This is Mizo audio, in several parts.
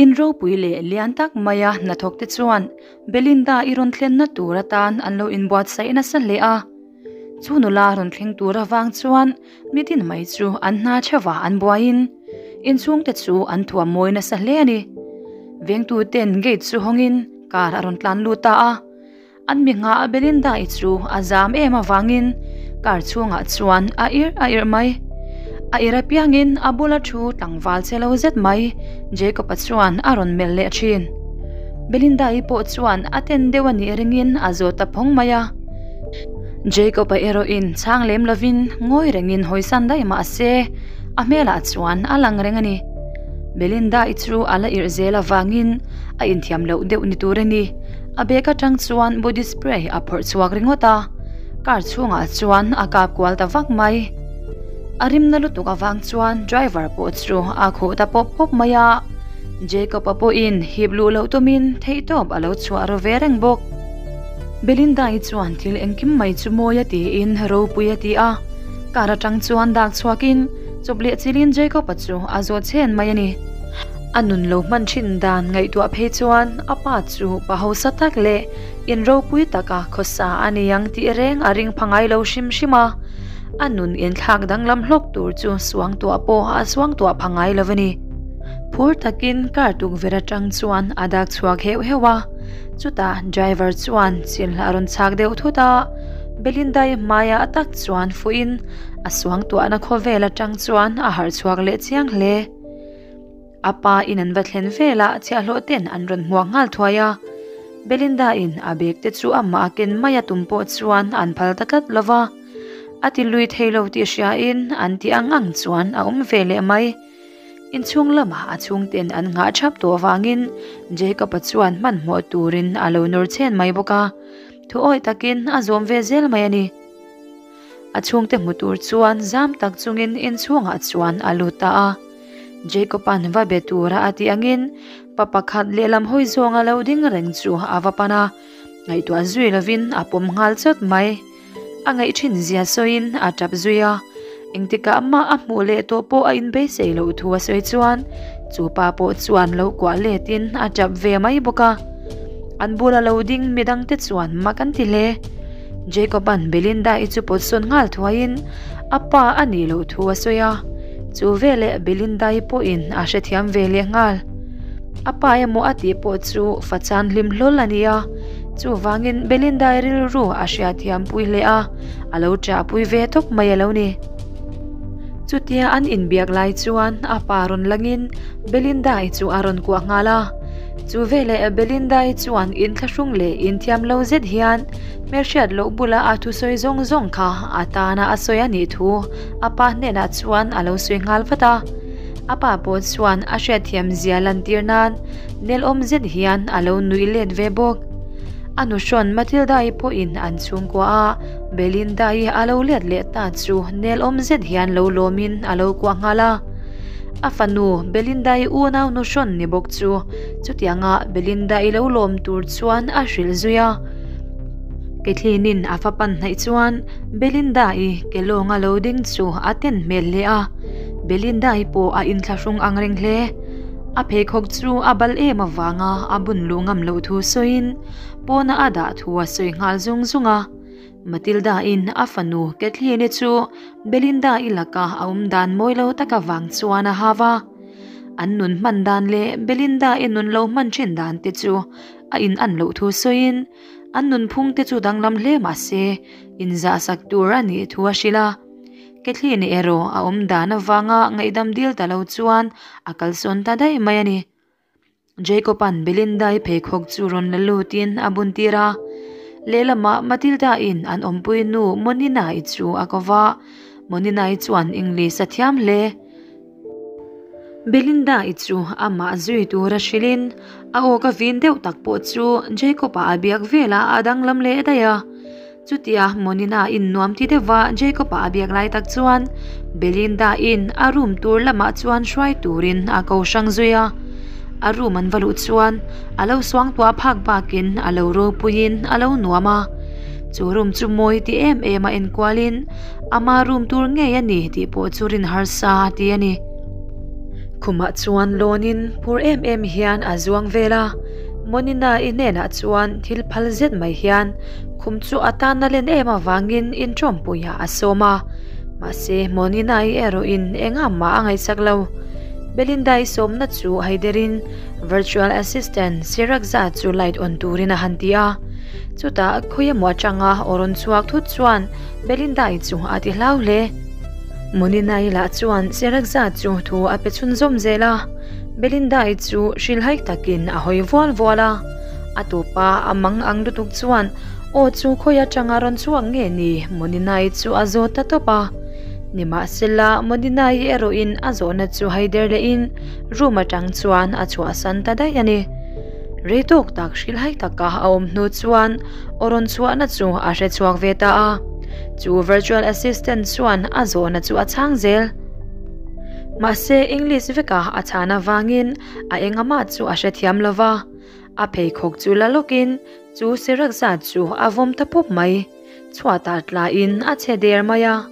In ropui leh lian tak maia hnathawk te chuan Belinda i rawn thlenna tur atan an lo inbuatsaih nasa hle a. Chu nula rawn thleng tur avang chuan mitin mai chu an hna theuhah an buaiin inchhungte chu an thuam mawi nasa hle a ni. Vengtuten gate chu hawngin car a rawn tlan lut ta a. An mi nghah Belinda-i chu a zam em avangin car chhungah chuan a irh a irh mai. A irh apiangin a bula thu tlangval che lo zet mai Jacob-a chuan a rawn melh leh thin. Belinda-i pawh chuan a ten deuh a nih ringin a zawt ta phawng mai a. Jacob-a erawhin chhang lem lovin ngawi rengin hawisan daih mah se a hmelah chuan a lang reng a ni. Belinda-i chu a la irh zel avangin a inthiam loh deuh ni tur a ni. A bag atang chuan body spray a phawrh chhuak ringawt a, car chhungah chuan a kap kual ta vak mai. A rimna lutuk avang chuan driver pawh chu a khuh ta pawp pawp mai a, Jacob-a pawhin hip luh loh tumin theihtawp a lo chhuah ru ve reng bawk. Belinda-i chuan thil engkim mai chu mawi a tiin ropui a ti a, car atang chuan dak chhuakin chawp leh chilhin Jacob-a chu a zawt chhen mai a ni. A nun lo hman thin dan ngaihtuah phei chuan a pa chu pa hausa tak leh in ropui taka khawsa a ni ang tih reng a ring pha ngai lo hrim hrim a, a nun inthlak danglam hlawk tur chu suangtuah pawh a suangtuah pha ngai lo a ni. Phur takin car tukverh atang chuan a dak chhuak heuh heuh a, chutah driver chuan chilh a rawn chhak deuh thut a, Belinda-i hmaiah tak chuan fuhin a suangtuahna khawvel atang chuan a harh chhuak leh chiang hle. A pa in an va thlen velah chhiahhlawh ten an rawn hmuak nghal thuai a, Belinda in a bag te chu amah a ken mai a tum pawh chuan an phal ta tlat lo va, a ti lui thei lo tih hria in an ti ang ang chuan a awm ve leh mai. Inchhung lamah a chhungten an nghah thap tawh avangin Jacob-a chuan hmanhmawh turin a lo nawr chhen mai bawk a, thuawih takin a zawm ve zel mai a ni. A chhungte hmu tur chuan zam tak chungin inchhungah chuan a lut ta a. Jacob-a'n va be tura a tih angin pa pakhat lehlam hawi zawnga lo ding reng chu a va pan a, ngaihtuah zui lovin a pawm nghal chawt mai. A ngaih thin zia sawiin a tap zui a, engtikah mah a hmuh leh tawh pawh a inbeisei loh thu a sawi chuan chu pa pawh chuan lo kuah letin a tap ve mai bawk a. An bula lo ding midangte chuan mak an ti hle. Jacob-a'n Belinda-i chu pawt sawn nghal thuaiin a pa a nih loh thu a sawi a, chu veleh Belinda-i pawhin a hrethiam ve leh nghal. A pa emaw a tih pawh chu fachan hlim hlawl a ni a, chuvangin Belinda-i rilru a hriatthiam pui hle a, a lo ṭahpui ve tawp mai a lo ni. Chutia an inbiak lai chuan a pa rawn langin Belinda-i chu a rawn kuah nghal a. Chu veleh Belinda-i chuan inthlahrung leh inthiam lo zet hian hmelhriat loh bula a thusawi zawng zawng kha a tana a sawi a nih thu a pa hnenah chuan a lo sawi nghal vat a. A pa pawh chuan a hriatthiam zia lantir nan nelawm zet hian a lo nuih let ve bawk. A nuhrawn Matilda-i pawhin an chhungkua a, Belinda-i a lo let leh ta chu nelawm zet hian lo lawmin a lo kuah nghal a. A fanu Belinda-i unau nu hrawn ni bawk chu chutianga Belinda-i lo lawm tur chuan a hrilh zui a. Kathleen-in a va pan hnaih chuan Belinda-i ke lawnga lo ding chu a ten hmel hle a, Belinda-i pawh a inthlahrung ang reng hle. A pheikhawk chu a bal em avanga a bun luh ngam loh thu sawiin pawna a dah thu a sawi nghal zung zung a. Matilda-in a fanu Kathleen-i chu Belinda-i laka a awm dan mawi lo tak avang chuan a hau a. An nun hman dan leh Belinda-i nun lo hman thin dan te chu a in an loh thu sawiin an nunphung te chu danglam hle mah se inzahsak tur a nih thu a hrilh a. Kathleen-i erawh a awm dan avanga ngaihdam dil ta lo chuan a kalsawn ta daih mai a ni. Jacob-a'n Belinda-i pheikhawk chu rawn la lutin a bun tir a. Lehlamah Matilda-in an awmpui nu Monina-i chu a ko va, Monina-i chuan English a thiam hle. Belinda-i chu amah zui tura hrilhin a aw ka vin deuh tak pawh chu Jacob-a a biak velah a danglam leh daih a. Chutia Monina in nuam ti deuhva Jacob-a a biak lai tak chuan Belinda in a room tur lamah chuan hruai turin a ko hrang zui a. A room an va luh chuan a lo suangtuah phak bakin a lo ropuiin a lo nuam a. Chu room chu mawi ti em em a enkualin ama room tur ngei a ni tih pawh chu rin harsa a ti a ni. Khumah chuan lawnin phur em em hian a zuang vel a, Monina-i hnenah chuan thil phal zet mai hian khum chu a tan a len em avangin inṭawmpuiah a sawm a, mahse Monina-i erawhin engah mah a ngaihsak lo. Belinda-i sawmna chu haiderin virtual assistant Sirakza chu light on turin a han ti a, chutah khawi emaw atanga aw rawn chhuak thut chuan Belinda-i chu a ti hlau hle. Monina-i lah chuan Sirakza chu thu a pe chhunzawm zel a, Belinda-i chu hrilhai takin a hawi vual vual a, a tupa a mang ang lutuk chuan aw chu khawi atanga rawn chhuak nge ni Monina-i chu a zawt ta tawp a. Nimahsela, Monina-i erawhin a zawhna chu haider lehin room atang chuan a chhuahsan ta daih a ni. Rei tawk tak hrilhai taka a awm hnu chuan aw rawn chhuahna chu a hre chhuak ve ta a. Chu virtual assistant chuan a zawhna chu a chhang zel. Mahse, English veka a chhan avangin a engamah chu a hrethiam lova. A pheikhawk chu la lawkin chu sirak zat chu a vawm ta pawp mai. Chhuatah tlaiin a che der mai a,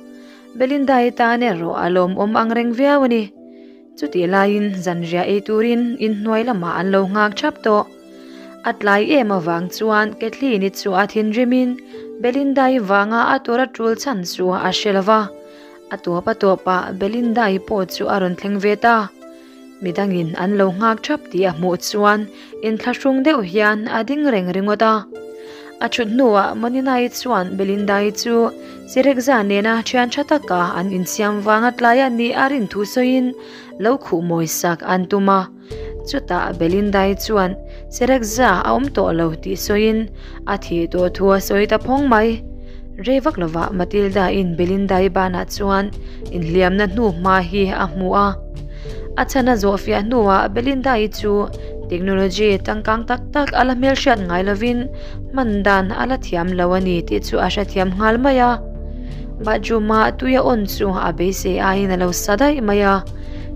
Belinda-i tan erawh a lawmawm ang reng viau a ni. Chutih laiin zanriah ei turin inhnuai lamah an lo nghak thap tawh. A tlai em avang chuan Kathleen-i chu a thinrimin Belinda-i vanga a tura tul chhan chu a hre lo va, a tawp a tawpah Belinda-i pawh chu a rawn thleng ve ta. Midangin an lo nghak thap tih a hmuh chuan inthlahrung deuh hian a ding reng ringawt a. A thut hnuah Monina-i chuan Belinda-i chu Sirekza nena thian tha taka an insiam vanga tlai a nih a rin thu sawiin lo khuh mawi sak an tum a. Chutah Belinda-i chuan Sirekza a awm tawh lo tih sawiin a thih tawh thu a sawi ta phawng mai. Rei vak lovah Matilda-in Belinda-i banah chuan inhliamna hnu hma hi a hmu a. A chhan a zawh fiah hnuah Belinda-i chu technology tangkang tak tak a la hmelhriat ngai lovin hman dan a la thiam lo a ni tih chu a hrethiam nghal mai a. Bathroom-a tui a on chu a beisei aiin a lo sa daih mai a,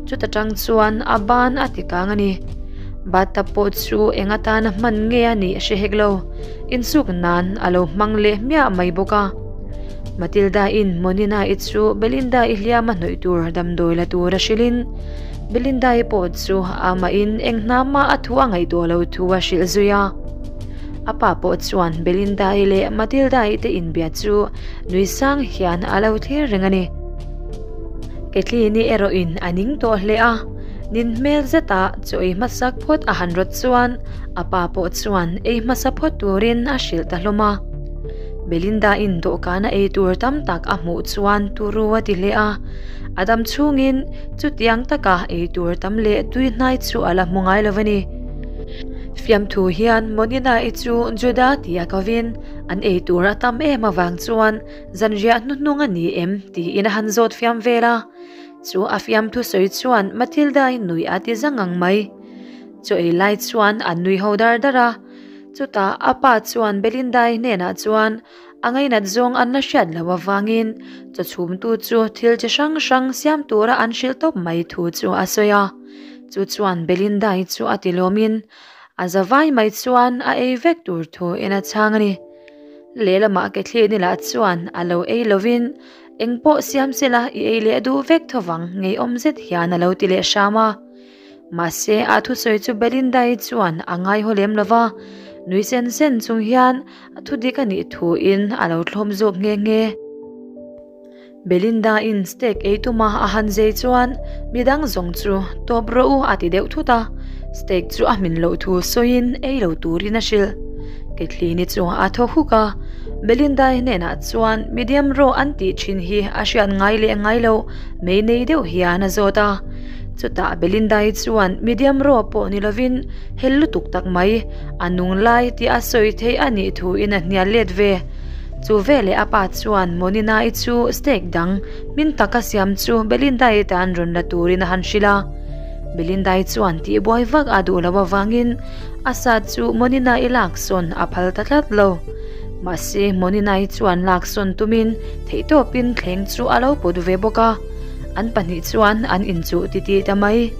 chuta tang chuan a ban a ti kang a ni. Bathtub pawh chu eng atana hman nge a nih hre hek lo, insuk nan a lo hmang leh hmiah mai bawk a. Matilda-in Monina-i chu Belinda-i hliam a hnawih tur damdawi la tur a hrilhin, Belinda-i pawh chu amahin eng hnama a thu a ngaihtuah lo thu a hrilh zui a. A pa pawh chuan Belinda-i leh Matilda-i te inbia chu nui sang hian a lo thlir reng a ni. Kathleen-i erawhin a ning tawh hle a, nin hmel zeta chaw ei hmasak phawt a han rawt chuan a pa pawh chuan ei hmasa phawt turin a hrilh ta hlawm a. Belinda-in dawhkana ei tur tam tak a hmuh chuan turu a ti hle a, a dam chhungin chutiang taka ei tur tam leh tui hnai chu a la hmu ngai lo a ni. Fiamthu hian Monina-i chu Juda tih a kovin an ei tur a tam em avang chuan zanriah hnuhnung a ni em tiin a han zawt fiam vel a, chu a fiamthu sawi chuan Matilda-i nui a ti zang ang mai. Chaw ei lai chuan an nui ho dar dar a. Chutah a pa chuan Belinda-i hnenah chuan a ngainat zawng an la hriat loh avangin chaw chhumtu chu thil chi hrang hrang siam tura an hrilh tawp mai thu chu a sawi a. Chu chuan Belinda-i chu a ti lawmin a za vai mai chuan a ei vek tur thu in a chhang a ni. Lehlamah Kathleen-i lah chuan a lo ei lovin eng pawh siam sela i ei leh duh vek thovang ngeiawm zet hian a lo ti leh hram a. Mahse, a thusawi chu Belinda-i chuan a ngaihaw lem lo va, nui sen sen chung hian a thudik a nih thuin a lo thlawm zawk nghe nghe. Belinda-in steak ei tuma a han zei chuan midang zawng chu tawp rawh u a ti deuh thut a, steak chu a hmin loh thu sawiin ei lo turin a hrilh. Kathleen-i chu a thaw huk a, Belinda-i hnenah chuan medium raw an tih thin hi a hriat ngai leh ngai loh mei nei deuh hian a zawt a. Chutah Belinda-i chuan medium raw pawh ni lovin hel lutuk tak mai a nung lai tih a sawi theih a nih thuin a hnial let ve. Chu veleh a pa chuan Monina-i chu steak dang hmin taka siam chu Belinda-i tan rawn la turin a han hrilh a. Belinda-i chuan tihbuai vak a duh loh avangin a sa chu Monina-i laksawn a phal ta tlat lo. Mahse Monina-i chuan laksawn tumin theihtawpin thleng chu a lo put ve bawk a. An pahnih chuan an inchuh titih ta mai.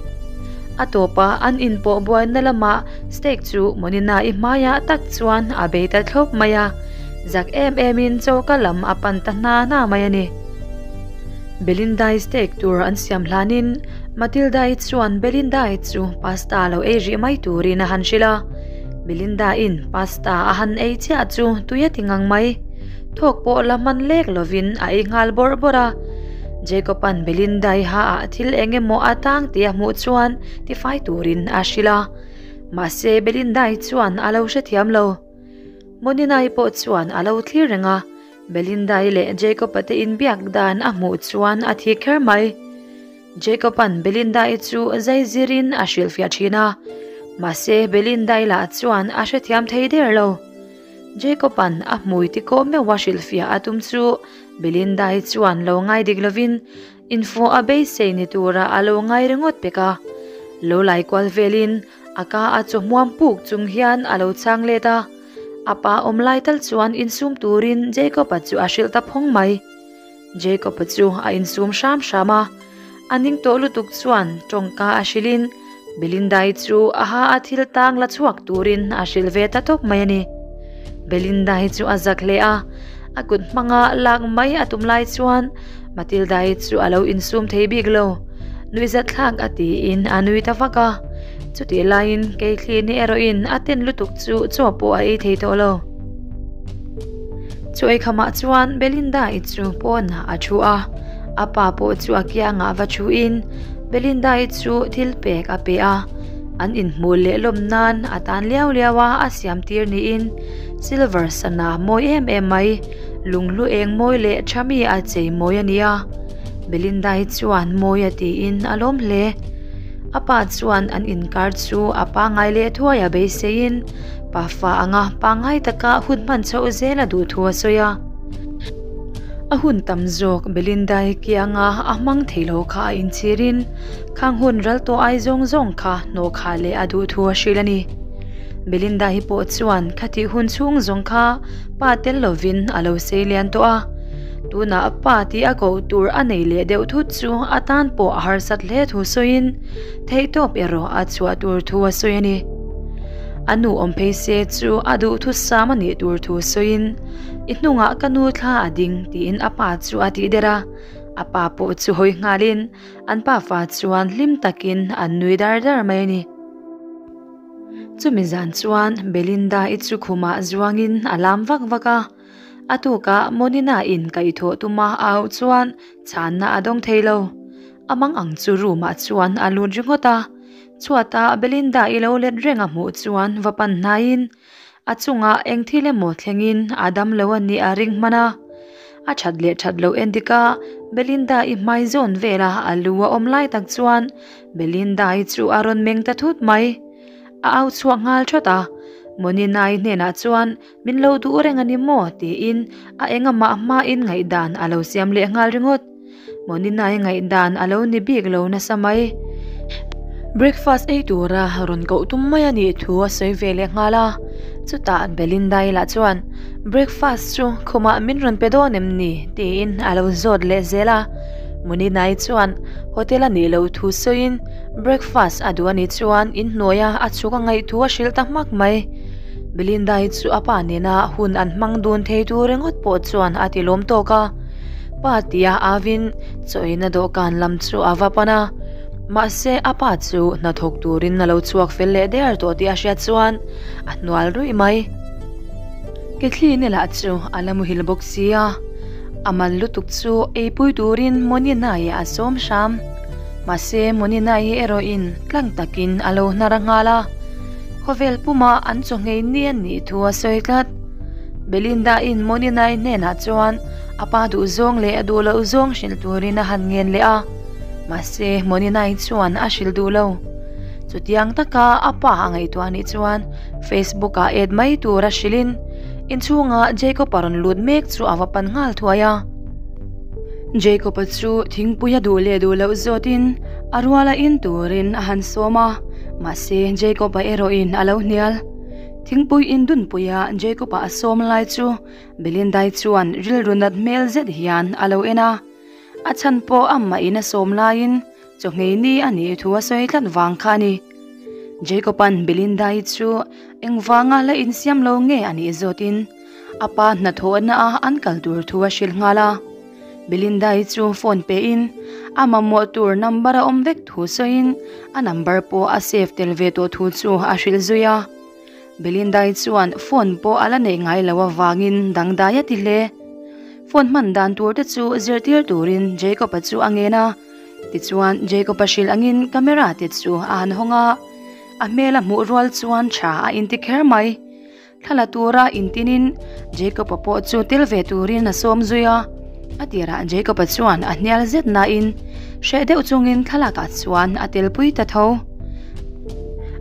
A tawpah an inpawh buaina lamah steak chu Monina-i hmaiah tak chuan a bei ta thlawp mai a, zak em emin choka lam a pan ta hna hna mai a ni. Belinda-i steak tur an siam hlanin Matilda-i chuan Belinda-i chu pasta lo ei rih mai turin a han hrilh a. Belinda-in pasta a han ei chiah chu tui a ti ngang mai. Thawk pawh la hman lek lovin a ei nghal bawrh bawrh a. Jacob-a'n Belinda-i ha ah thil eng emaw a tang tih a hmuh chuan tifai turin a hrilh a. Mahse Belinda-i chuan a lo hrethiam lo. Monina-i pawh chuan a lo thlir reng a. Belinda-i leh Jacob-a te inbiak dan a hmuh chuan a thi kher mai. Jacob-a'n Belinda-i chu zai zirin a hrilhfiah thin a, mahse Belinda-i lah chuan a hrethiam thei der lo. Jacob-a'n a hmui ti kawh meuh a hrilhfiah a tum chu Belinda-i chuan lo ngai dik lovin infawh a beisei ni tura a lo ngai ringawt pek a. Lo lai kual velin A ka a chaw hmuam puk chung hian a lo chhang let a, a pa awm lai tal chuan insum turin Jacob-a chu a hrilh ta phawng mai. Jacob-a chu a insum hram hram a, a ning tawh lutuk chuan tawngka a hrilhin Belinda-i chu a ha a thil tang la chhuak turin a hrilh ve ta tawp mai a ni. Belinda-i chu a zak hle a, a kut hmanga lak mai a tum lai chuan Matilda-i chu a lo insum thei bik lo. Nuihzatthlak a tiin a nui ta vak a. Chutih laiin Keithlini erawhin a ten lutuk chu chaw pawh a ei thei tawh lo. Chaw eikhamah chuan Belinda-i chu pawnah a thu a, a pa pawh chu a kiangah va thuin Belinda-i chu thil pek a pe a. An inhmuh leh lawm nan a tan liau liau a a siam tir niin silver sana mawi em em mai lunghlu eng mawi leh tha mi a chei mawi a nia. Belinda-i chuan mawi a tiin a lawm hle. A pa chuan an inkar chu a pangngai leh thuai a beiseiin pafa anga pangngai taka hun hman chhoh zel a duh thu a sawi a. A hun tam zawk Belinda-i kianga a hmang thei lo kha a inchhirin khang hun ral tawh ai zawng zawng kha hnawh khah leh a duh thu a hrilh a ni. Belinda-i pawh chuan khatih hun chhung zawng kha pa tel lovin a lo sei lian tawh a. Tunah pa tih a koh tur a nei leh deuh thut chu a tan pawh a harsat hle thu sawiin theihtawp erawh a chhuah tur thu a sawi a ni. A nu awm phei se chu a duh thusam a nih tur thu sawiin I hnungah ka nu thla a ding tiin a pa chu a tih der a. A pa pawh chu hawi nghalin an pafa chuan hlim takin an nui dar dar mai a ni. Chumi zan chuan Belinda-i chu khumah zuangin a lam vak vak a. A tukah Monina in kaihthawh tuma a auh chuan chhanna a dawng thei lo. A mang ang chu room ah chuan a lut ringawt a. Chhuatah Belinda i lo let reng a hmuh chuan va pan hnaiin a chungah eng thil emaw thlengin a dam lo a nih a ring hman a. A that leh that loh en dik a, Belinda i hmai zawn vela a lu a awm lai tak chuan Belinda i chu a rawn meng ta thut mai. A au chhuak nghal thawt a, Monina-i hnenah chuan Min lo duh reng a ni maw? tiin a engamah hmain ngaihdan a lo siam leh nghal ringawt. Monina-i ngaihdan a lo ni bik lo nasa mai. Breakfast ei tura rawn koh tum mai a nih thu a sawi ve leh nghal a. Chutah Belinda-i lah chuan, Breakfast chu khumah min rawn pe dawn em ni? tiin a lo zawt leh zel a. Monina-i chuan hotel a nih loh thu sawiin breakfast a duh a nih chuan inhnuaia a chhuk a ngaih thu a hrilh ta hmak mai. Belinda-i chu a pa nena hun an hmang dun thei tur ringawt pawh chuan a ti lawm tawk a. Pa tia avin chawina dawhkan lam chu a va pan a. Mahse a pa chu hnathawk turin a lo chhuak fel leh der tawh tih a hriat chuan a hnual ruih mai. Kethlini lah chu a la muhil bawk sia, a mal lutuk chu eipui turin Monina-i a sawm hram. Mahse Monina-i erawhin tlang takin a lo hnar a nghal a. Khawvel puma an chaw nghei ni a nih thu a sawi tlat. Belinda-in Moninai hnenah chuan a pa duh zawng leh a duh loh zawng hrilh turin a han ngen leh a, mahse Moninai chuan a hrilh duh lo. Chutiang taka a pa a ngaihtuah nih chuan Facebook-ah add mai tur a hrilhin inchhunga Jacob-a rawn lut mek chu a va pan nghal thuai a. Jacob-a chu thingpui a duh leh duh loh zawtin a ruala in turin a han sawm a. Mahse, Jacob-a erawhin a lo hnial. Thingpui in dunpuia Jacob-a a sawm lai chu Belinda-i chuan rilru nat hmel zet hian a lo en a. A chhan pawh amah-in a sawm laiin chawhmei ni a nih thu a sawi tlat vang kha a ni. Jacob-a'n Belinda-i chu engvanga la insiam lo nge a nih zawtin a pa hnathawhna a an kal tur thu a hrilh nghal a. Belinda-i chu phone pe in. A mamawh tur number a awm vek thu sawiin a number pawh a save tel ve tawh thu chu a hrilh zui a. Belinda-i chuan phone pawh a la neih ngai loh avangin dangdai a ti hle. Phone hman dan tur te chu zirtir turin Jacob-a chu a ngen a. Tichuan Jacob-a hrilh angin camera te chu a han hawng a, a hmel a hmuh rual chuan tha a inti kher mai. Thla la tura intinin Jacob-a pawh chu tel ve turin a sawm zui a. A tirah Jacob-a chuan a hnial zet nain hreh deuh chungin thlalakah chuan a telpui ta tho.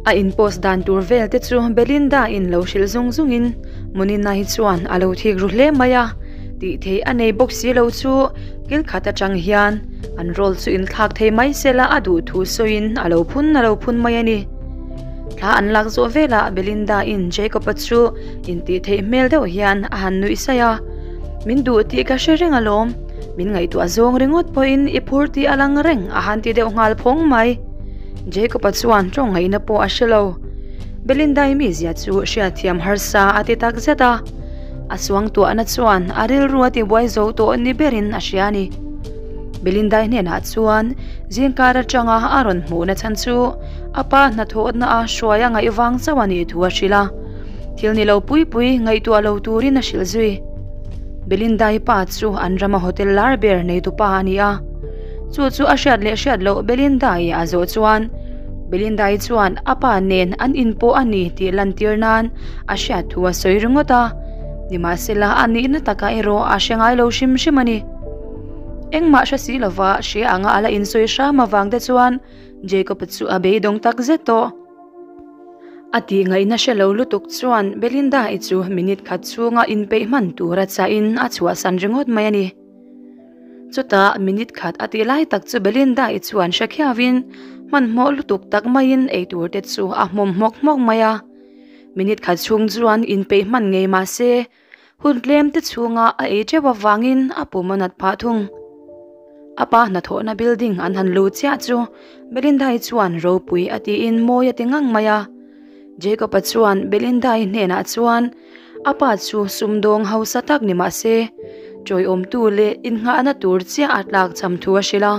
A in post dan tur vel te chu Belinda in lo hrilh zung zungin Munina hi chuan a lo thik ru hle mai a, tih theih a nei bawk si lo chu kil khat atang hian an role chu inthlak thei mai sela a duh thu sawiin a lo phun a lo phun mai a ni. Thla an lak zawh velah Belinda in Jacob-a chu intih theih hmel deuh hian a han nuih saih a, Min duh tih ka hre reng alawm, min ngaihtuah zawng ringawt pawhin i phur tih a lang reng a han ti deuh nghal phawng mai. Jacob-a chuan tawng ngaihna pawh a hre lo. Belinda-i mizia chu hriatthiam harsa a ti tak zet a, a suangtuahna chuan a rilru a tibuai zo tawh ni berin a hria a ni. Belinda-i hnenah chuan zingkar atanga a rawn hmuhna chhan chu a pa hnathawhna a hruai a ngaih vang chauh a nih thu a hrilh a, thil ni lo pui pui ngaihtuah lo turin a hrilh zui. Belinda-i pa chu an rama hotel lar ber neitupa a ni a. Chu chu a hriat leh hriat loh Belinda-i a zawh chuan Belinda-i chuan a pa nen an inpawh a ni tih lantir nan a hriat thu a sawi ringawt a, nimahsela a nihna takah erawh a hre ngai lo hrim hrim a ni. Engmah hre si lova hria anga a la insawi hram avang te chuan Jacob-a chu a beidawng tak zet tawh. A tih ngaihna hre lo lutuk chuan Belinda-i chu minute khat chhunga inpeih hman tura chahin a chhuahsan ringawt mai a ni. Chutah minute khat a tih lai tak chu Belinda-i chuan hre khiauin hmanhmawh lutuk tak maiin eitur te chu a hmawm hmawk hmawk mai a. Minute khat chhung chuan inpeih hman ngei mah se hun tlem te chhunga a ei teuh avangin a pum a nat phah thung. A pa hnathawhna building an han lu chiah chu Belinda-i chuan ropui a tiin mawi a ti ngang mai a. Jacob-a chuan Belinda-i hnenah chuan A pa chu sumdawng hausa tak ni mah se, ṭawiawmtu leh innghahna tur chiah a tlak cham thu a hrilh a.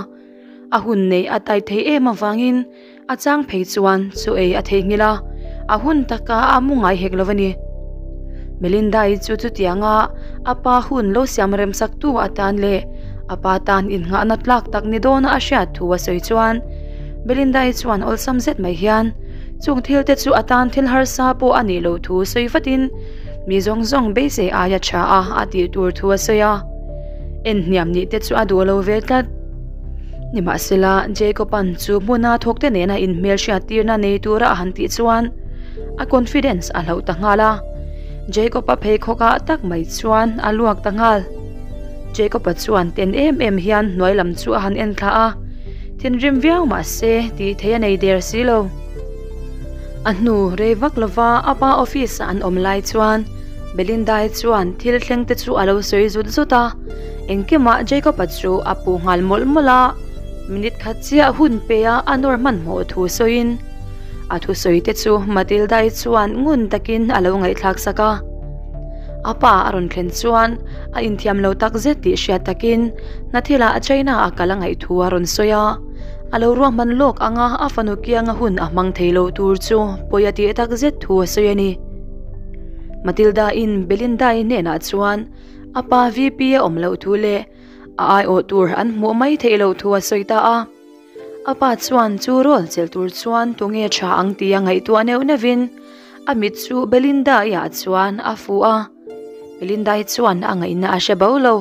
A hun neih a tai thei em avangin a chang phei chuan chaw ei a theihnghilh a, a hun taka a mu ngai hek lo a ni. Melinda-i chu chutianga a pa hun lo siam remsaktu atan leh a pa tan innghahna tlak tak ni dawna a hriat thu a sawi chuan Melinda-i chuan awlsam zet mai hian, Chung thil te chu a tan thil harsa pawh a nih loh thu sawi vatin mi zawng zawng beisei aia tha a a tih tur thu a sawi a. En hniam nih te chu a duh lo ve tlat. Nimahsela, Jacob-a'n chu hmuna thawkte nena inhmelhriat tirna nei tura a han tih chuan a confidence a hlauh ta nghal a. Jacob-a pheikhawkah tak mai chuan a luak ta nghal. Jacob-a chuan ten em em hian hnuai lam chu a han en thla a. Thinrim viau mah se tih theih a nei der si lo. A hnu rei vak lova a pa office ah an awm lai chuan Belinda-i chuan thil thleng te chu a lo sawi zut zut a, engkimah Jacob-a chu a puh nghal mawlh mawlh a, minute khat chiah hun pe a a nawr hmanhmawh thu sawiin a thusawi te chu Matilda-i chuan ngun takin a lo ngaihthlak sak a. A pa a rawn thlen chuan a inthiam lo tak zet tih hriat takin hna thilah China a kal a ngaih thu a rawn sawi a, a lo ruahman lawk anga a fanu kianga hun a hmang thei lo tur chu pawi a tih tak zet thu a sawi a ni. Matilda in Belinda-i hnenah chuan a pa VP a awm loh thu leh a aiawh tur an hmuh mai theih loh thu a sawi ta a. A pa chuan chu rawl chelh tur chuan tunge tha ang tia ngaihtuah neuh neuhin a mit chu Belinda-i ah chuan a fuh a. Belinda-i chuan a ngaihna a hre bo lo.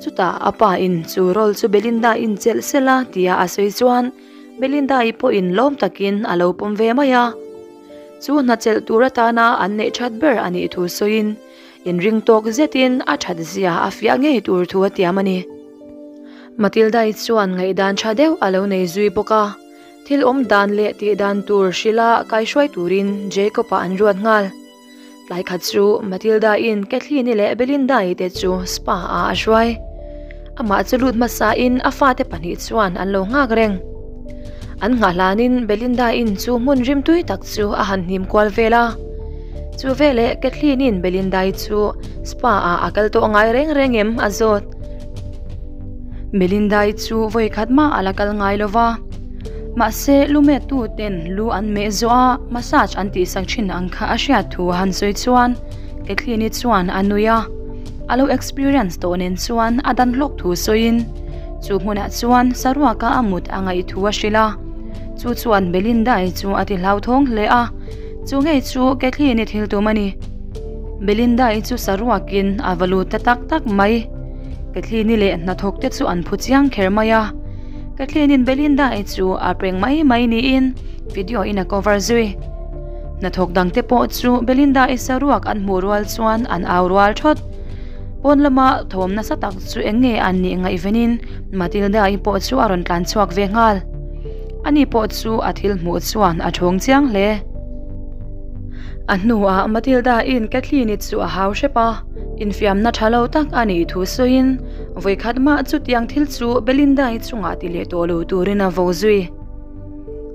Chutah a pa in chu rawl chu Belinda-in chelh sela tia a sawi chuan Belinda-i pawhin lawm takin a lo pawm ve mai a. Chu hna chelh tur atana an neih that ber a nih thu sawiin inring tawk zetin a that zia a fiah ngei tur thu a tiam a ni. Matilda-i chuan ngaihdan tha deuh a lo nei zui bawk a, thil awm dan leh tih dan tur hrilha kaihruai turin Jacob-a an ruat nghal. Tlai khat chu Matilda-in Kathleen-i leh Belinda-i te chu spa-ah a hruai. Amah chu lut hmasain a fate pahnih chuan an lo nghak reng. An nghah hlanin Belinda-in chu hmun rimtui tak chu a han hnim kual vel a. Chu veleh Kathleen-in Belinda-i chu spa-ah a kal tawh ngai reng reng em a zawt. Melinda-i chu vawi khat mah a la kal ngai lo va, mahse lumettu ten lu an meh zawh a, massage an tihsak thin ang kha a hriat thu a han sawi chuan Kathleen-i chuan a nui a, a lo experience tawh nen chuan a dan hlawk thu sawiin chu hmunah chuan saruaka a mut a ngaih thu a hrilh a, chu chuan Melinda-i chu a ti hlauthawng hle a, chu ngei chu Kathleen-i thil tum a ni. Belinda-i chu saruakin a va lut ta tak tak mai. Kathleen-i leh hnathawk te chu an phu chiang kher mai a. Kathleen-in Belinda-i chu a prank mai mai niin video in a cover zui. Hnathawk dang te pawh chu Belinda-i saruak an hmuh rual chuan an au rual thawt. Pawn lama thawm nasa tak chu eng nge an nih ngaihvenin Matilda-i pawh chu a rawn tlan chhuak ve nghal. Ani pawh chu a thil hmuh chuan a thawng chiang hle. A hnuah Matilda-in Kathleen-i chu a hau hrep a, infiamna tha lo tak a nih thu sawiin vawikhat mah chutiang thil chu Belinda-i chungah ti leh tawh lo turin a vo zui.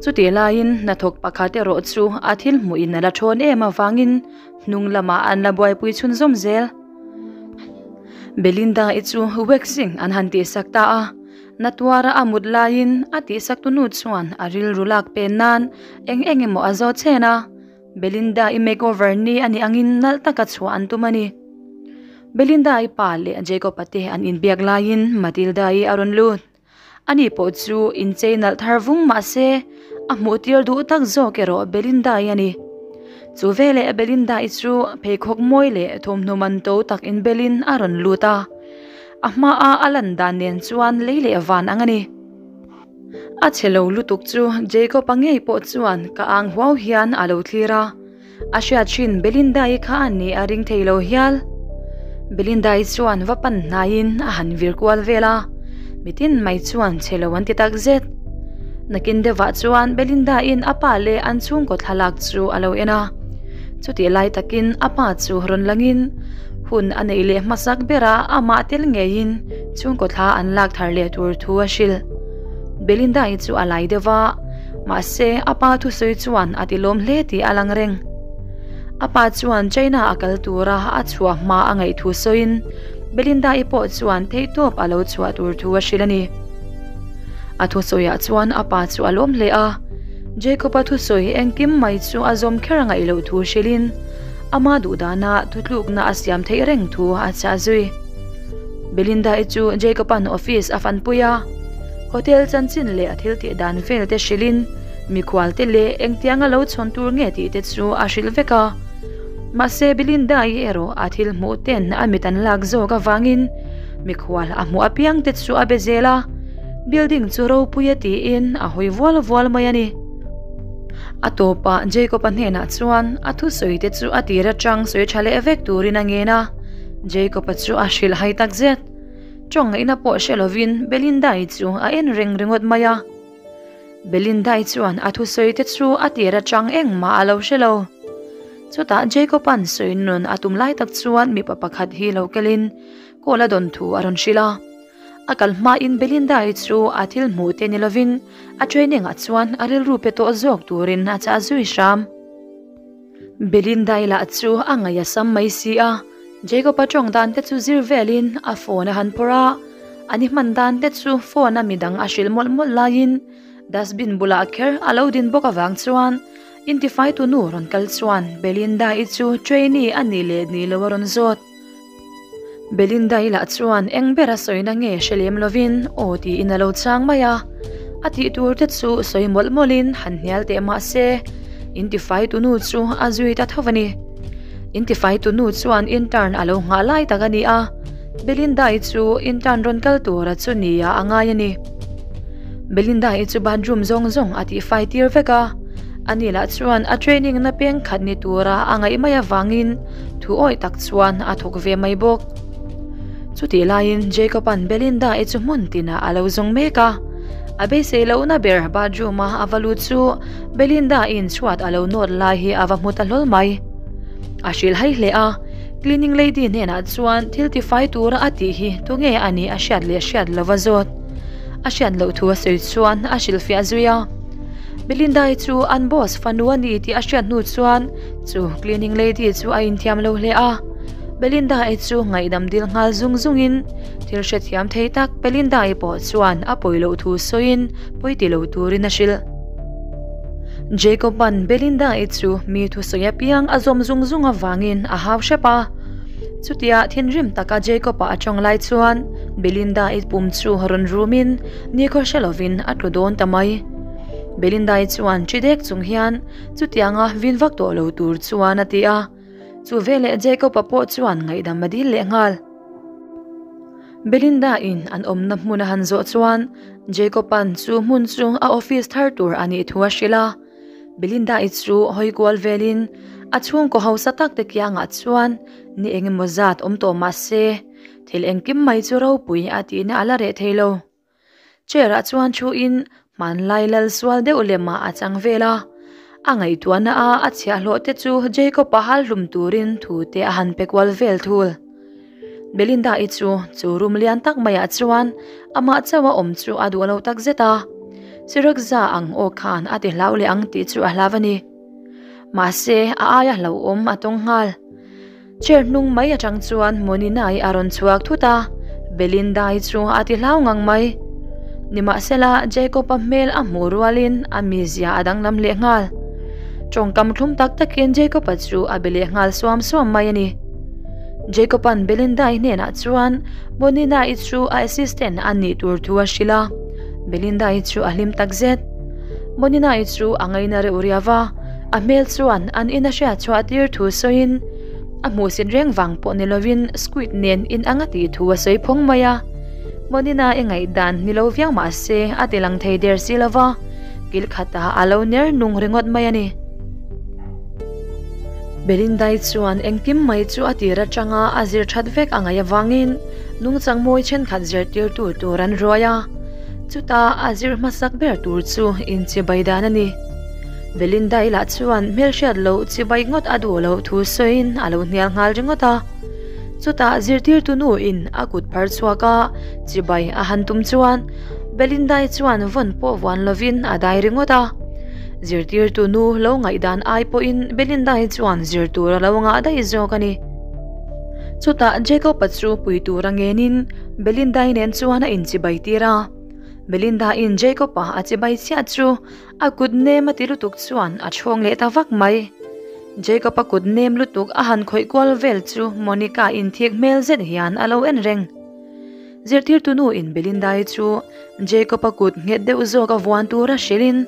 Chutih laiin hnathawk pakhat erawh chu a thil hmuhin a la thawn em avangin hnung lamah an la buaipui chhunzawm zel. Belinda-i chu waxing an han tihsak ta a. Na tuara a mut laiin a tihsaktu nu chuan a rilru lak pen nan eng eng emaw a zawt chen a, Belinda-i makeover ni a nih angin nalh taka chhuah an tum a ni. Belinda-i pa leh Jacob-a te an inbiak laiin Matilda-i a rawn lut. Ani pawh chu inchei nalh thar vung mah se a hmuh tir duh tak zawk erawh Belinda-i a ni. Chu veleh Belinda-i chu pheikhawk mawi leh thawmhnaw man to tak inbelin a rawn lut a. A hmaa a lan dan nen chuan lei leh van ang a ni. A chhe lo lutuk chu Jacob-a ngei pawh chuan ka ang huau hian a lo thlir a, a hriat thin Belinda-i kha a nih a ring thei lo hial. Belinda-i chuan va pan hnaiin a han vir kual vel a, mitin mai chuan chhe lo an ti tak zet. Nakin deuhah chuan Belinda-in a pa leh an chhungkaw thlalak chu a lo en a. Chutih lai takin a pa chu rawn langin hun a neih leh hmasak bera amah tel ngeiin chhungkaw thla an lak thar leh tur thu a hrilh. Belinda-i chu a lai deuh va, mahse a pa thusawi chuan a ti lawm hle tih a lang reng. A pa chuan China a kal tura a chhuah hma a ngaih thu sawiin Belinda-i pawh chuan theihtawp a lo chhuah tur thu a hrilh a ni. A thusawiah chuan a pa chu a lawm hle a. Jacob-a thusawi engkim mai chu a zawm kher a ngaih loh thu hrilhin ama duhdana thutlukna a siam theih reng thu a chah zui. Belinda-i chu Jacob-a'n office a fanpui a, hotel chanchin leh a thil tih dan vel te hrilhin mikhual te leh engtianga lo chhawn tur nge tih te chu a hrilh vek a. Mahse Belinda-i erawh a thil hmuh ten a mit an lak zawk avangin mikhual a hmuh apiang te chu a be zel a. Building chu ropui a tiin a hawi vual vual mai a ni. A tawpah Jacob-a hnenah chuan a thusawi te chu a tir atang sawi tha leh vek turin a ngen a, Jacob-a chu a hrilh hai tak zet. Tawng ngaihna pawh hre lovin Belinda-i chu a en reng ringawt mai a. Belinda-i chuan a thusawi te chu a tir atang engmah a lo hre lo. Chutah Jacob-a'n sawi nun a tum lai tak chuan mipa pakhat hi lo kelin call a dawn thu a rawn hrilh a. A kal hmain Belinda-i chu a thil hmuh te ni lovin a training ah chuan a rilru pe tawh zawk turin a chah zui hram. Belinda-i lah chu a ngaih a sam mai si a, Jacob-a tawng dan te chu zir velin a phone a han phawrh a, an i hman dan te chu phone a midang a hrilh mawlh mawlh laiin dustbin bulah kher a lo din bawk avang chuan intifaitu nu rawn kal chuan Belinda-i chu trainee a nih leh nih loh a rawn zawt. Belinda-i lah chuan eng ber a sawina nge hre lem lovin aw tiin a lo chang mai a, a tih tur te chu sawi mawlh mawlhin han hnial teh mah se intifai tunu chu a zui ta tho a ni. Intifai tunu chuan intern a lo nghah lai tak a ni a, Belinda-i chu intern rawn kal tura chu nia a ngai a ni. Belinda-i chu bathroom zawng zawng a tihfai tir vek a, ani lah chuan a training na peng khat ni tura a ngaih mai avangin Thu awih tak chuan a thawk ve mai bawk. Chutih laiin Jacob-a'n Belinda-i chu hmun tinah a lo zawng mek a. A beisei lohna ber bathroom-a a va lut chu Belinda-i'n chhuat a lo nawt lai hi a va hmu ta hlawl mai. A hrilh hai hle a, cleaning lady hnenah chuan thil tifai tura a tih hi tunge a nih a hriat leh hriat lova zawt. A hriat loh thu a sawi chuan a hrilhfiah zui a. Belinda-i chu an boss fanu a ni tih a hriat hnu chuan Chu cleaning lady chu a inthiam lo hle a. Belinda-i chu ngaihdam dil nghal zung zungin thil hrethiam thei tak Belinda-i pawh chuan a pawi loh thu sawiin pawi ti lo turin a hrilh. Jacob-a'n Belinda-i chu mi thusawi apiang a zawm zung zung avangin a hau hrep a. Chutia thinrim taka Jacob-a a tawng lai chuan Belinda-i pum chu rawn rumin nikhaw hre lovin a tlu dawn ta mai. Belinda-i chuan ṭi dek chung hian chutianga vin vak tawh lo tur chuan a ti a. Chu veleh Jacob-a pawh chuan ngaihdam a dil leh nghal. Belinda-in an awmna hmun a han zawh chuan Jacob-a'n chu hmun chu a office thar tur a nih thu a hrilh a. Belinda-i chu hawi kual velin a chhungkaw hausa tak te kiangah chuan ni eng emaw zat awm tawh mah se thil engkim mai chu ropui a tihna a la reh thei lo. Chair ah chuan thu in hmanlai lal sual deuh lem ah a chang vel a, a ngaihtuahna a a chhiahhlawh te chu Jacob a hal hlum turin thu te a han pe kual vel thul. Belinda i chu chu room lian tak mai ah chuan amah chauh a awm chu a duh lo tak zet a, Sirakza ang aw khan a ti hlau leh ang tih chu a hlau a ni. Mahse a aia hlauhawm a tawng nghal. Chair hnung mai atang chuan Monina-i a rawn chhuak thut a, Belinda-i chu a ti hlau ngang mai. Nimahsela, Jacob-a hmel a hmuh rualin a mizia a danglam leh nghal. Tawngkam thlum tak takin Jacob-a chu a be leh nghal suam suam mai a ni. Jacob-a'n Belinda-i hnenah chuan Monina-i chu a assistant a nih tur thu a hrilh a, Belinda-i chu a hlim takzet. Monina-i chu a ngaina reuh riau va. A hmel chuan an in a hriat chhuah tir thu sawiin a hmuhsit reng vang pawh ni lovin squid nen in ang a tih thu a sawi phawng mai a. Monina i ngaihdan ni lo viau mah se a ti lang thei der si lova, kil khatah a lo ner nung ringawt mai a ni. Belindai chuan engkim mai chu a tir atanga a zir that vek a ngaih avangin nungchang mawi thenkhat zirtirtu tur an ruai a, chuta a zir hmasak ber tur chu inchibai dan a ni. Belinda-i lah chuan hmelhriat loh chibai ngawt a duh loh thu sawiin a lo hnial nghal ringawt a. Chutah zirtirtu nuin a kut phar chhuak a, chibai a han tum chuan Belinda-i chuan vawn pawh vuan lovin a dai ringawt a. Zirtirtu nu lo ngaihdan ai pawhin Belinda-i chuan zir tur a lo ngah daih zawk a ni. Chutah Jacob-a chu pui tur a ngenin Belinda-i nen chuan a inchibai tir a. Belinda-in Jacob-a a chibai chiah chu A kut nem a ti lutuk chuan a chhawng leh ta vak mai. Jacob-a kut nem lutuk a han khawih kual vel chu Monica inthik hmel zet hian a lo en reng. Zirtirtu nu in Belinda-i chu Jacob-a kut nghet deuh zawk a vuan tura hrilhin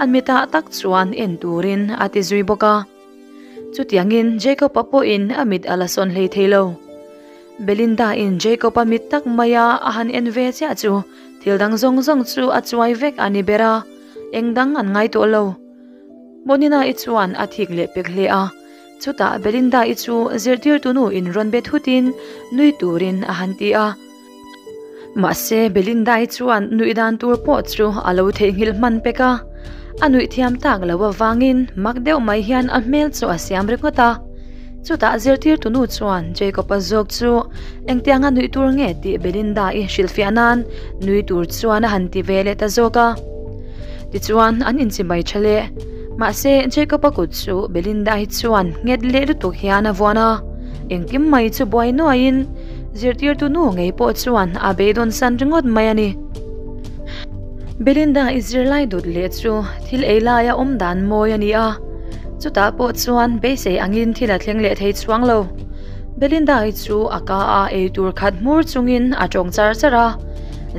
a mitah tak chuan en turin a ti zui bawk a. Chutiangin Jacob-a pawhin a mit a la sawn hlei thei lo. Belinda-in Jacob-a mit tak maia a han en ve chiah chu Thil dang zawng zawng chu a chuai vek a ni ber a, eng dang an ngai tawh lo. Monina-i chuan a thik leh pek hle a, chutah Belinda-i chu zirtirtu nu in rawn be thutin nui turin a han ti a. Mahse Belinda-i chuan nuih dan tur pawh chu a lo theihnghilh hman pek a, a nuih thiam tak lo avangin mak deuh mai hian a hmel chu a siam ringawt a. Chutah zirtirtu nu chuan Jacob-a zawk chu engtianga nuih tur nge tih Belinda-i hrilhfiah nan nui tur chuan a han ti ve leh ta zawk a. Tichuan an inchimai tha leh. Mahse Jacob-a kut chu Belinda-i chuan nghet leh lutuk hian a vuan a. Engkim mai chu buai nuaiin zirtirtu nu ngei pawh chuan a beidawn san ringawt mai a ni. Belinda-i zirlai dut leh chu thil ei laia awm dan mawi a ni a. Chutah pawh chuan beisei angin thil a thleng leh thei chuang lo. Belinda-i chu a ka a ei tur khat hmur chungin a tawng char char a,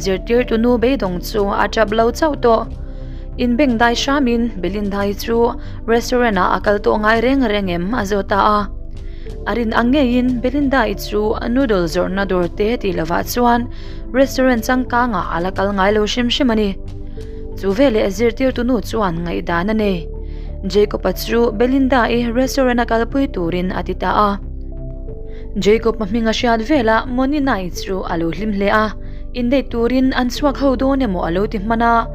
zirtirtu nu beidawng chu a tap lo chauh tawh. Inbeng dai hramin Belinda-i chu restaurant ah a kal tawh ngai reng reng em a zawt ta a. A rin ang ngeiin Belinda-i chu noodle zawrhna dawr te tih lovah chuan restaurant changkangah a la kal ngai lo hrim hrim a ni. Chu veleh zirtirtu nu chuan ngaihdan a nei. Jacob-a chu Belinda-i restaurant a kalpui turin a ti ta a. Jacob-a hming a hriat velah Monina-i chu a lo hlim hle a, inneih turin an chhuak ho dawn emaw a lo ti hman a.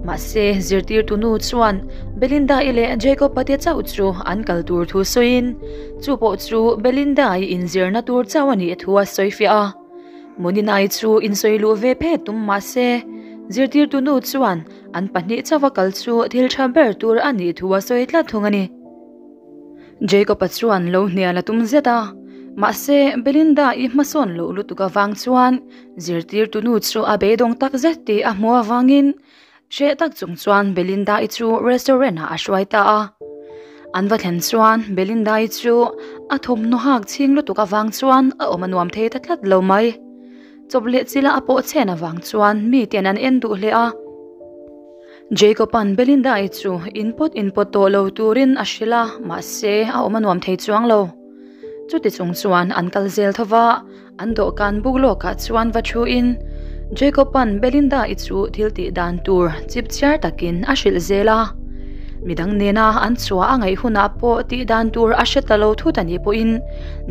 Mahse, zirtirtu nu chuan Belinda-i leh Jacob-a te chauh chu an kal tur thu sawiin, chu pawh chu Belinda-i inzirna tur chauh a nih thu a sawifiah a. Moninai chu insawi luh ve phet tum mah se, zirtirtu nu chuan an pahnih chauha kal chu thil tha ber tur a nih thu a sawi tlat thung a ni. Jacob-a chuan lo hnial a tum zet a, Mahse, Belinda-i hmasawn loh lutuk avang chuan zirtirtu nu chu a beidawng tak zet tih a hmuh avangin hreh tak chung chuan Belinda-i chu restaurant ah a hruai ta a. An va thlen chuan Belinda-i chu a thawmhnaw hak chhing lutuk avang chuan a awm a nuam thei ta tlat lo mai. Chawp leh chila a pawh chhen avang chuan miten an en duh hle a. Jacob-a'n Belinda-i chu inpawt inpawt tawh lo turin a hrilh a, mahse a awm a nuam thei chuang lo. Chuti chung chuan an kal zel tho va, an dawhkan buk lawkah chuan va thuin Jacob-a'n Belinda-i chu thil tih dan tur chip chiar takin a hrilh zel a. Midang nena an chhuah a ngaih hunah pawh tih dan tur a hre ta lo thut a nih pawhin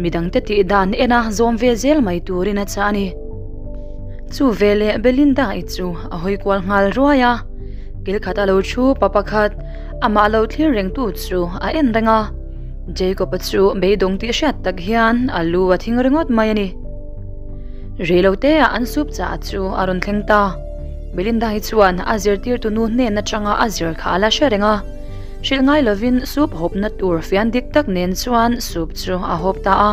midangte tih dan ena zawm ve zel mai turin a chah a ni. Chu veleh Belinda-i chu a hawi kual nghal ruai a, kil khat a lo thu pa pakhat amah lo thlir rengtu chu a en reng a. Jacob-a chu beidawng tih hriat tak hian a lu a thing ringawt mai a ni. Reilote-ah an sup chah chu a rawn thleng ta. Belinda-i chuan a zirtirtu nu hnen atanga a zir kha a la hre reng a. Hrilh ngai lovin sup hawpna tur fian dik tak nen chuan sup chu a hawp ta a.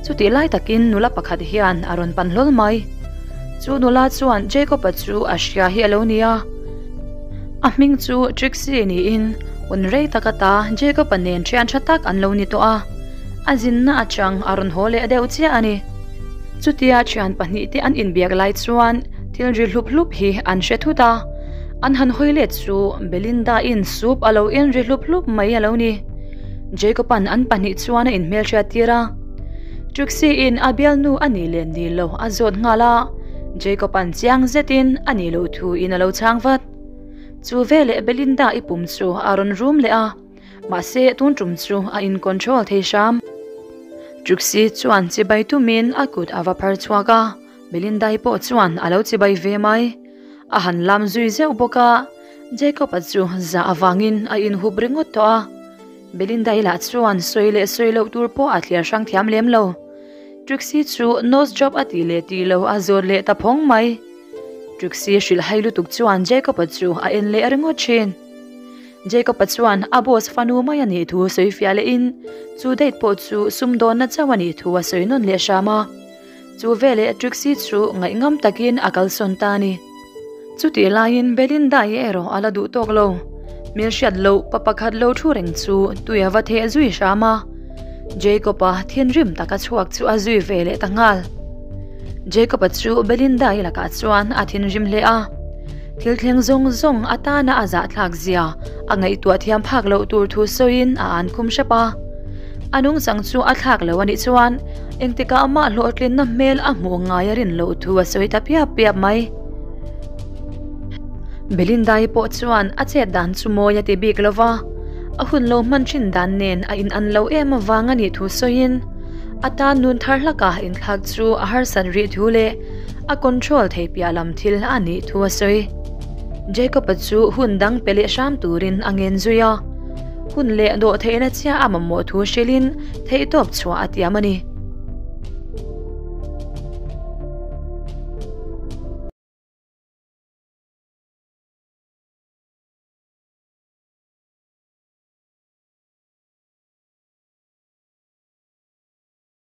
Chutih lai takin nula pakhat hian a rawn pan hlawl mai. Chu nula chuan Jacob-a chu a hria hi a lo ni a. A hming chu Trixie niin hun rei tak ata Jacob-a nen thian tha tak an lo ni tawh a, a zinna atang a rawn haw leh deuh chiah a ni. Chutia thian pahnihte an inbiak lai chuan thil ri hlup hlup hi an hre thut a, an han hawi let chu Belinda-in soup a lo en ri hlup hlup mai a lo ni. Jacob-a'n an pahnih chuan a inhmelhriat tir a, Trixie-in a bialnu a nih leh ni lo a zawt nghal a. Jacob-a'n chiang zetin a nih loh thuin a lo chhang vat. Chu veleh Belinda-i pum chu a rawn rum leh a, mahse tun tum chu a in-control thei hram. Trixie chuan chibai tumin a kut a va phar chhuak a, Belinda-i pawh chuan a lo chibai ve mai. A han lam zui zeuh bawk a, Jacob-a chu zah avangin a inhup ringawt tawh a. Belinda-i lah chuan sawi leh sawi loh tur pawh a thliar hrang thiam lem lo. Trixie chu nose job a tih leh tih lo a zawt leh ta phawng mai. Trixie hrilh hai lutuk chuan Jacob-a chu a en leh ringawt thin. Jacob-a chuan a boss fanu mai a nih thu sawi fiah lehin chu date pawh chu sumdawnna chauh a nih thu a sawi nawn leh hram a. Chu veleh Trixie chu ngaihngam takin a kalsawn ta a ni. Chutih laiin Belinda-i erawh a la duh tawk lo. Hmelhriat loh pa pakhat lo thu reng chu tui a va theh zui hram a. Jacob-a thinrim taka chhuak chu a zui ve leh ta nghal. Jacob-a chu Belinda-i lakah chuan a thinrim hle a. Thil thleng zawng zawng atana a zahthlak zia a ngaihtuah thiam phak loh tur thu sawiin a an khum hrep a. A nungchang chu a thlak lo a nih chuan engtikah mah hlawhtlinna hmel a hmuh ngai a rin loh thu a sawi ta piap piap mai. Belinda-i pawh chuan a chet dan chu mawi a ti bik lo va, a hun lo hman thin dan nen a in an lo em avang a nih thu sawiin a tan nun thar hlaka inthlak chu a harsat rih thu leh a control thei piah lam thil a nih thu a sawi. Jacob-a chu hun dang pe leh hram turin a ngen zui a, hun leh dawh theihna chiah a mamawh thu hrilhin theihtawp chhuah a tiam a ni.